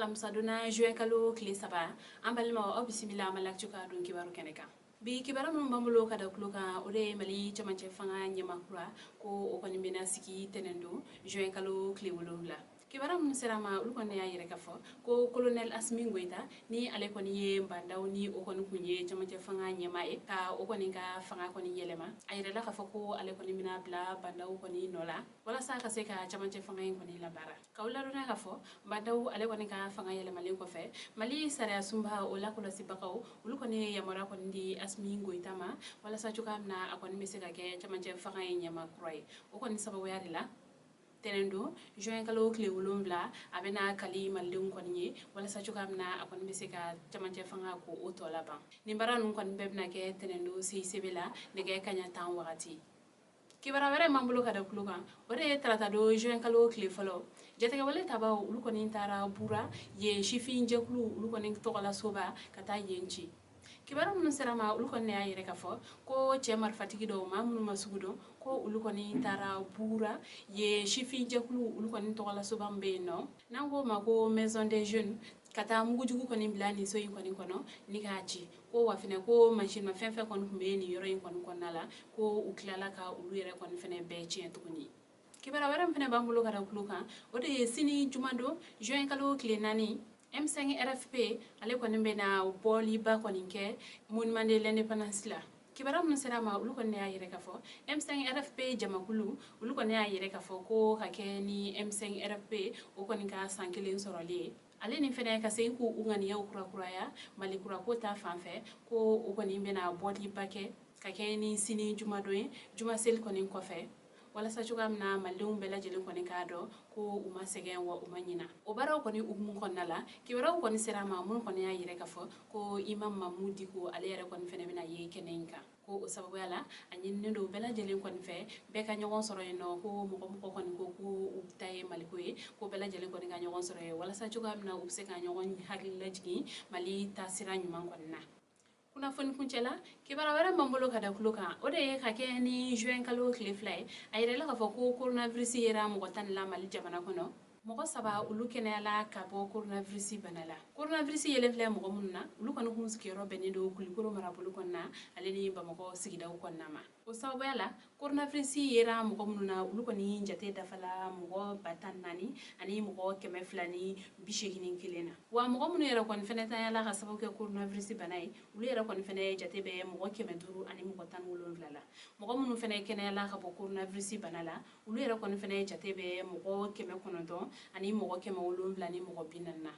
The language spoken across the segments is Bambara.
Alamisadon na, juin kalo tile 3. An balimaw, aw bisimila Mali Actu ka don kibaru kɛnɛ kan. Bi kibaru minnu b'an bolo ka da tulo kan, o de ye Mali cɛmancɛ fanga ɲɛmaa kura ko o kɔni bɛna sigi tɛnɛn don, juin kalo tile 7. Kibaru minnu sera ma, olu kɔni y'a yɛrɛ ka fɔ ko colonel Asimi Goyita ni ale kɔni ye Bah N'Daw ni o kɔni kun ye cɛmancɛ fanga ɲɛmaa ye, ka o kɔni ka fanga kɔni yɛlɛma. A yɛrɛla k'a fɔ ko ale kɔni bɛna bila Bah N'Daw kɔni nɔ la walasa ka se ka cɛmancɛ fanga in kɔni labaara. K'aw ladɔnniya k'a fɔ Bah N'Daw ale kɔni ka fanga yɛlɛmalen kɔfɛ, Mali sariya sunba o lakɔlɔsibagaw, olu kɔni ye yamaruya kɔni di Asimi Goyita ma walasa cogoya min na a kɔni bɛ se ka kɛ cɛmancɛ fanga in ɲɛmaa kura ye. O kɔni sababuya de la, tɛnɛn don, juin kalo tile 7, a bɛna kali malidenw kɔni ye walasa cogoya min na a kɔni bɛ se ka cɛmancɛ fanga ko o tɔ laban. Nin baara ninnu kɔni bɛɛ bɛna kɛ tɛnɛn don CICB la, nɛgɛ kaɲa 10 wagati. Kibaruya wɛrɛ m'an bolo ka da tulo kan, o de ye tarata don, juin kalo tile 1, jatigɛwale tabaw, olu kɔni taara Bura yen sifin jɛkulu olu kɔni tɔgɔla soba ka taa yen ci. Kibaru minnu sera ma, olu kɔni y'a yɛrɛ ka fɔ ko cɛ marifatigi dɔw, maa minnu ma sugu dɔn, ko olu kɔni taara Bura yen sifin jɛkulu olu kɔni tɔgɔla soba min bɛ yen nɔ, n'an k'o ma ko Maison des Jeunes, ka taa mugujugu kɔni bila nin so in kɔni kɔnɔ ni k'a ci. Ko wa fɛnɛ ko mansinmafɛn fɛn kɔni tun bɛ nin yɔrɔ in kɔni kɔnɔna la, ko u tilala ka olu yɛrɛ kɔni fɛnɛ bɛɛ tiɲɛ tuguni. Kibaruya wɛrɛ min fɛnɛ b'an bolo ka da tulo kan, o de ye sini jumadon, juin kalo tile 4, M5 RFP ale kɔni bɛna bɔliba kɔni kɛ Monument de l'Indépendance la. Kibaruya minnu sera ma, olu kɔni y'a yɛrɛ ka fɔ M5 RFP jamakulu, olu kɔni y'a yɛrɛ ka fɔ ko ka kɛ ni M5 RFP o kɔni ka san 1 sɔrɔli ye, ale ni fɛnɛ ka segin k'u ŋaniyaw kurakuraya Mali kurako ta fan fɛ, ko o kɔni bɛna bɔliba kɛ ka kɛ ni sini jumadon ye, juma seli kɔni kɔfɛ, walasa cogoya min na malidenw bɛɛ lajɛlen kɔni k'a dɔn ko u ma sɛgɛn wa u ma ɲina. O baaraw kɔni hukumu kɔnɔna la, kibaruyaw kɔni sera ma minnu kɔni y'a yɛrɛ ka fɔ ko Imam Mahmoud Dicko ale yɛrɛ kɔni fɛnɛ bɛna ye kɛnɛ in kan. Ko o sababuya la, a ɲininen don bɛɛ lajɛlen kɔni fɛ, bɛɛ ka ɲɔgɔn sɔrɔ yen nɔ, ko mɔgɔ mɔgɔ kɔni ko ko u ta ye maliko ye, ko bɛɛ lajɛlen kɔni ka ɲɔgɔn sɔrɔ yen walasa cogoya min na u bɛ se ka ɲɔgɔn hakili lajigin Mali taasira ɲuman kɔni na. Kunnafoni kuncɛ la, kibaruya wɛrɛ m'an bolo ka da tulo kan, o de ye ka kɛ ni juin kalo tile 2 ye, a yɛrɛla k'a fɔ ko coronavirus yera mɔgɔ 10 la Mali jamana kɔnɔ. Mɔgɔ 3, olu kɛnɛyala ka bɔ coronavirus bana la. Coronavirus yelen filɛ mɔgɔ minnu na, olu kɔni kun sigiyɔrɔ bɛnnen don Kulikoro marabolo kɔnɔna ale ni Bamakɔ sigidaw kɔnɔna ma. O sababuya la, coronavirus yera mɔgɔ minnu na, olu kɔni jate dafala mɔgɔ 14 000 ani mɔgɔ 281 na. Wa mɔgɔ minnu yɛrɛ kɔni fɛnɛ tanyala ka sababu kɛ coronavirus bana ye, olu yɛrɛ kɔni fɛnɛ jate bɛ mɔgɔ 517 la. Mɔgɔ minnu fɛnɛ kɛnɛyala ka bɔ coronavirus bana la, olu yɛrɛ kɔni fɛnɛ jate bɛ mɔgɔ 900 ani mɔgɔ 740 na.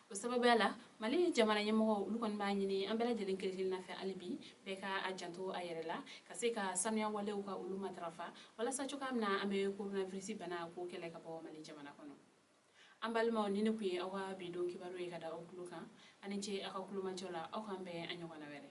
O sababuya la, Mali jamana ɲɛmɔgɔ, olu kɔni b'a ɲini an bɛɛ lajɛlen kelen kelenna fɛ hali bi, bɛɛ ka a janto a yɛrɛ la, ka se ka sanuya walew ka olu matarafa walasa cogoya min na an bɛ coronavirus bana k'o kɛlɛ ka bɔ Mali jamana kɔnɔ. An balimaw, ni ne kun ye aw ka bi don kibaru ye ka da aw tulo kan. Ani ce aw ka kulomajɔ la. Aw k'an bɛn an ɲɔgɔnna wɛrɛ.